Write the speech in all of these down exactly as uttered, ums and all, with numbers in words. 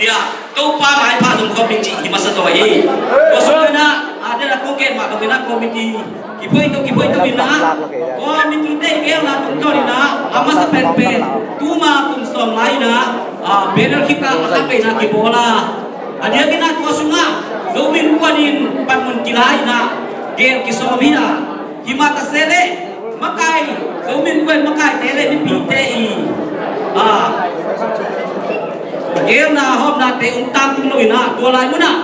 Topa maipha zong khawm ding cih hi masa zaw hi. Tua sungin ah, a, den a kong gen mah bangin ah committee kiphuai to, kiphuai to in ah, committee te i geelna tungtawn in ah, a masa penpen tuma kum sawm lai in ah, a, banner khit ah a khat veina kibawl a, a diakin ah tua sungah Zomi Innkuan in panmun kila in ah geel kisawm hi a, hi mah ta se leh makai, Zomi Innkuan makaite le mipite i, a, geelna hawmnate hong tangtung lo in ah, tua lai munah,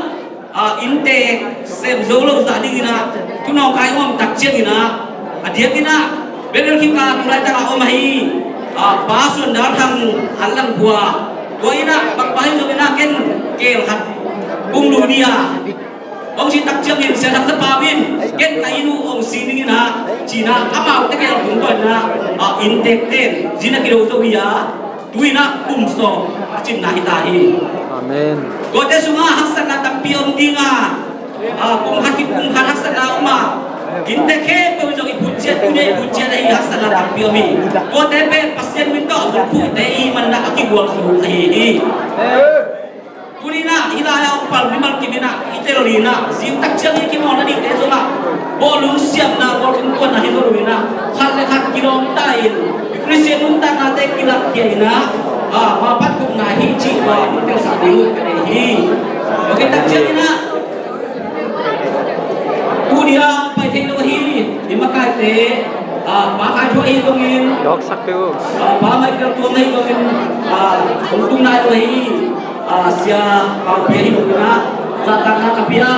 a, inntek sem zo lo zah dingin ah thunawngkai hong om tak ciangin ah, a diakin ah banner khit ah tu laitak a om ahi, a, Pa Suan Dal Thang an lang khua, tua in ah bangpa hi zongin ah ken geel khat kong lu ni a, hong cih tak ciangin Sia Thang Za Pau in ken ka inn uh hong si ning in ah ci in ah, amau tegel tungtawn in ah, a, inntek ten zi na kido zo hi a, tu in ah kum sawm a cinna hi ta hi. Amen. Tuate sungah haksatna tampi om ding a, a, kum khat, kum khat haksatna om a, inntek khempeuh zong i phut ciat, tu ni i phut ciat ahi haksatna tampi om hi. Tuate pen Pasian min tawh a bulphuhte i hih manin ah a kigualzo ahi hi. Tuni in ah hih lai-ah hong pal mimal kim in ah i tel in ah, zing tak ciang i kimawl nadingte zongah bawlung siamna, bawlung kuanna hi lo in ah, khat le khat kilawmta in Khristian nuntaknate kilakkhia in ah, a, ma pan khopna hi cih tua hong telsak ding uh ka deih hi. Tua khit tak ciangin ah, tuni a hong pai thei lo ahi i makaite, a, Pa Khai Thuah ahi zongin, a, Pa Michael Tuang ahi zongin, a, hong tung nai lo ahi, a, Sia Pau Pia ahi zongin ah, zahtakna ka pia,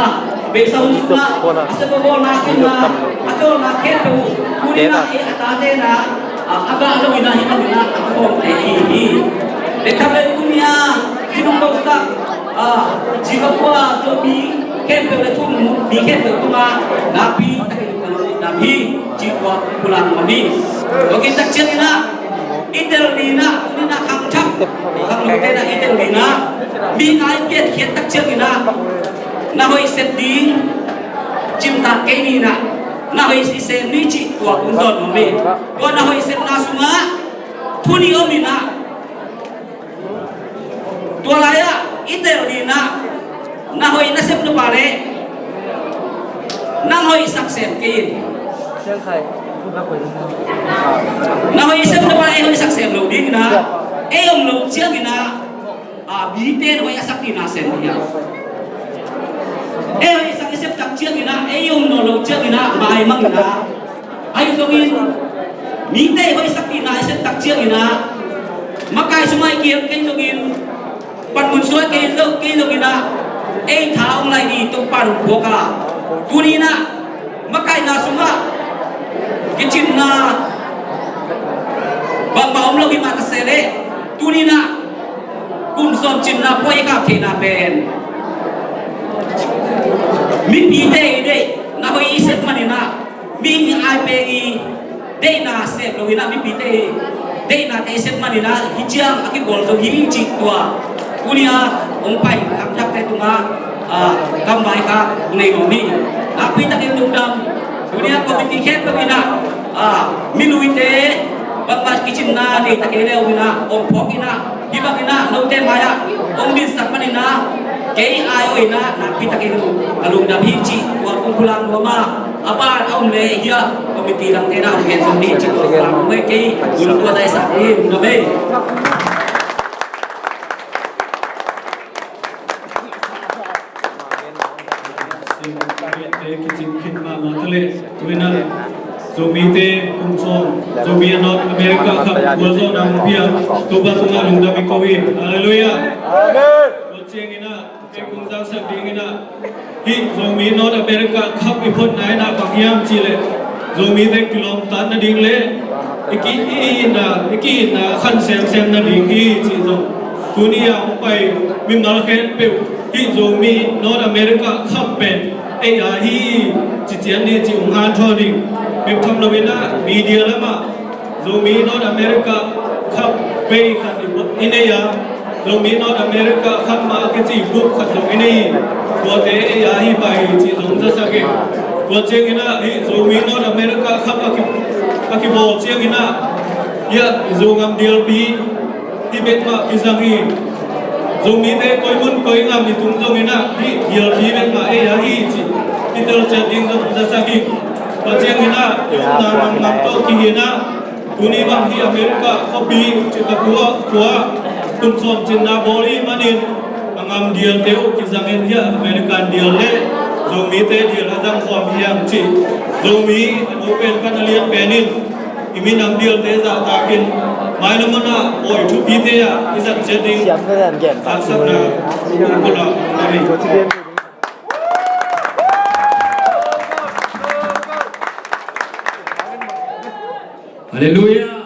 beisa hun sungah a sepna bawlna khempeuh, a tawlna khempeuh, tuni in ah ei a tate in ah, a, a gah lo in ah hih bangin ah a khawmte ahi hi. Leh khat le tuni a, zi nung kosak, a, zi va khua Zomi khempeuh le thu mi khempeuh tungah nakpi takin ka lungdam hi cih tua pulak nuam hi. Tua khit tak ciangin ah i tel ni in ah, tuni in ah khangthak, khangnote in ah i tel ni in ah, mi ngai piatkhiat tak ciangin ah na hoih sep ding cimtak kei ni in ah, na hoih i sem ni cih tua kong zawn nuam hi. Tua na hoih sepna sungah thu nih om in ah, tua lai-ah i tel ni in ah, na hoih na sep nop leh nang hoihsak sem kei in. Na hoih sep nop leh ei hoihsak sem lo ding in ah, ei om lo ciangin ah, a, mite in hoih a sak ding in ah sem hi a. Ei hoihsak i sep tak ciangin ah, ei om nawn lo ciangin ah maimang in ah, ahi zongin mite hoihsak ding in ah i sep tak ciangin ah, makai sungah i kihel kei zongin, panmun suai kei zong, kei zongin ah, ei tha hong lai ding Topa'n hong phuak a, tuni in ah makaihna sungah kicinna bangmah om lo hi mah ta se leh, tuni in ah kum sawm cinna pua i kap theihna pen mipite i deih, na hoih i sep manin ah, mi i ai peng i deihna sem lo in ah, mipite i deihnate i sep manin ah hih ciang a kibawl zo hi cih tua tuni a hong pai khangthakte tungah, a, kam vaikhak nei nuam hi. Nakpi takin lungdam. Tuni a committee khempeuh in ah, a, mi luite bangmah kicinna nei ta kei leh in ah, hong phawk in ah, hih bangin ah note mai-ah hong dinsak manin ah, kei ai-awh in ah nakpi takin a lungdam hi cih tua kong pulak nuam a, a ban a om leh hi a, committee dangte in ah hong gen zom ding cih tua kong pulak nuam hi. Kei lungtuat a i sak hi, lungdam hi. Kicing khit mahmah ta leh, tu in ah Zomite kum sawm, Zomi a North America khap gualzawhna hong pia Topa tungah lungdam i ko hi. Halleluiah. Amen. Tua ciangin ah, kei kong zangsak dingin ah, hih Zomi North America khap i photna in ah bang hiam cih leh, Zomite kilawmtat nading le i ki-, i itna, i ki-itna khan semsem nading hi cih zong, tuni a hong pai mimal khempeuh hih Zomi North America khap pen ei a hi ci ciat ni cih hong hanthawn ing. Bek tham lo in ah media lamah Zomi North America khap bei khat i, i nei a, Zomi North America khap mah a kici group khat zong i nei hi. Tuate ei a hi pah hi cih zong zasak ing. Tua ciangin ah hih Zomi North America khap a ki, a kibawl ciangin ah, hiah Zogam dialpi hih bek mah kizang hi. Zomite koi mun koi gam i tung zongin ah, hih dialpi bek mah ei ahi cih i telcian ding zong zasak hi. Tua ciangin ah i upna lamlam tawh kihin ah, tuni bang hih America khuapi Chicago khua-ah kum sawm cinna bawl ahih manin, a gam dialte uh kizangin hih American dial le Zomite dial a zang khawm hi hang cih Zomi a no pen pan a lian pen in i minam dialte zahtakin mailam hun ah pawi thupite ah i zat ciat ding. Siam na zan gen ta. Haksatna, kul ah, amen. Halleluiah.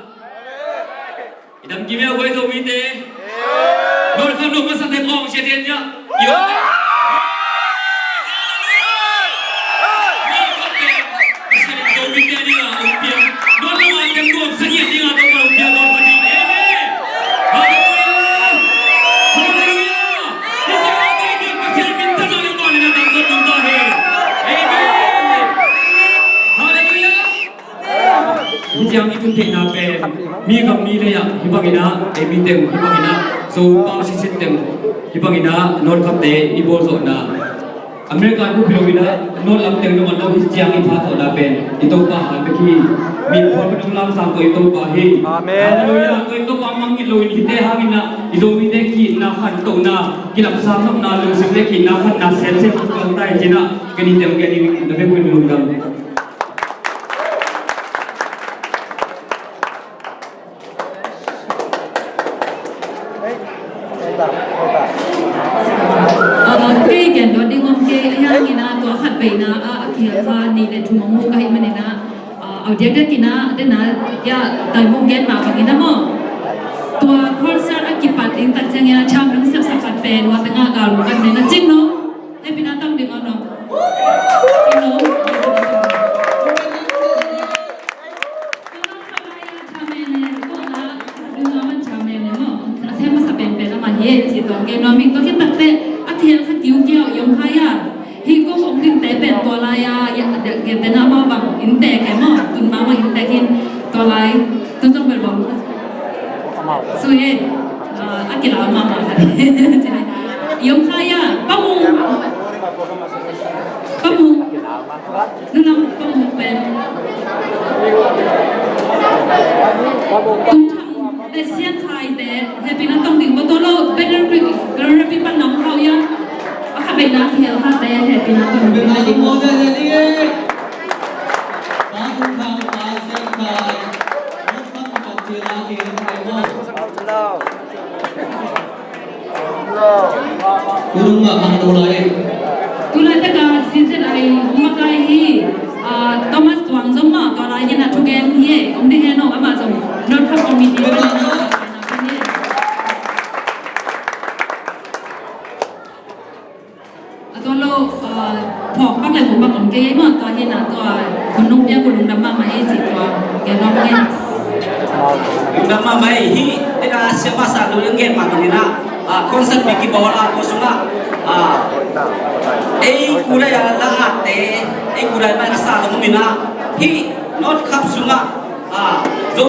I dam kim e, a guai Zomite. Nawl kham lo masa teng ong sia den ya. Yo. Nawl kham teng, Pasian in Zomite a ding a hong pia. Nawl kham a teng nuam sa ngiat ding a Topa hong pia, nawl kham ding. Amen. Halleluiah. Halleluiah. Hong pia, hong pia, Pasian min thang a le nawl in a dang dot dong ta hen. Amen. Halleluiah. Hih ciang i tun theihna pen mi gam mi lei ah hih bangin ah, ei mi teng hih bangin ah, Zo pau sisit teng hih bangin ah, North Cup te i bawlzawhna America khuapi lo in ah, North lam teng dong a lo hih ciang i phatawhna pen i Topa hang bek hi. Min phual pa dong lam sang ko i Topa hi. Amen. Halleluiah. Ko i Topa mangngilh lo in hihte hangin ah i Zomite ki-itna, khantohna, kilapsang nopna, lungsim le ki-itna, khanna semsem kul ta hi ci-in ah, ken i tel ken i na bek uh in lungdam. Ah, kei gen dawh ding om kei, ahi hangin ah tua khat veina ah a kihel kha nih le thum hong mu ka hih manin ah, ah, au diakdiak in ah, den ah, ya, tai mung gen mah bangin ah maw. Tua concert a kipat ding tak ciangin ah thiam ding sepsak khat pen, ua teng ah gal mu kan nen a cing no. Hehpihna tang ding om no. Cing no. Sui, ah, a kilau mahmah khat. Yom Khaya, Pa Mung. Pa Mung. Nunam Pa Mung pen. Tung thang le sian khai te, hehpihna tong ding maw, tua lo, Banner Creek, Garapi pan nam khau ya. A kha beina khel kha te, hehpihna tong ding. Tulung mah hang to lai. Tulai taka C Z I makai hi, ah, Thomas Tuang zong mah tua lai in a thugen hi, om ding hen aw, amah zong North Cup Committee. A tua lo, ah, phawk bak le hum bak om kei ei maw, tua hi na tua hun nong piak uh lungdam mahmah ei ci tua gen om kei. Lungdam mahmah ei hi, teka siapa sa lu nong gen mah bangin ah, ah, concert pi kibawl ah tua sungah, ah, ei kudai a la ate, ei kudai mai a sa zong om in ah, hi North Cup sungah, ah,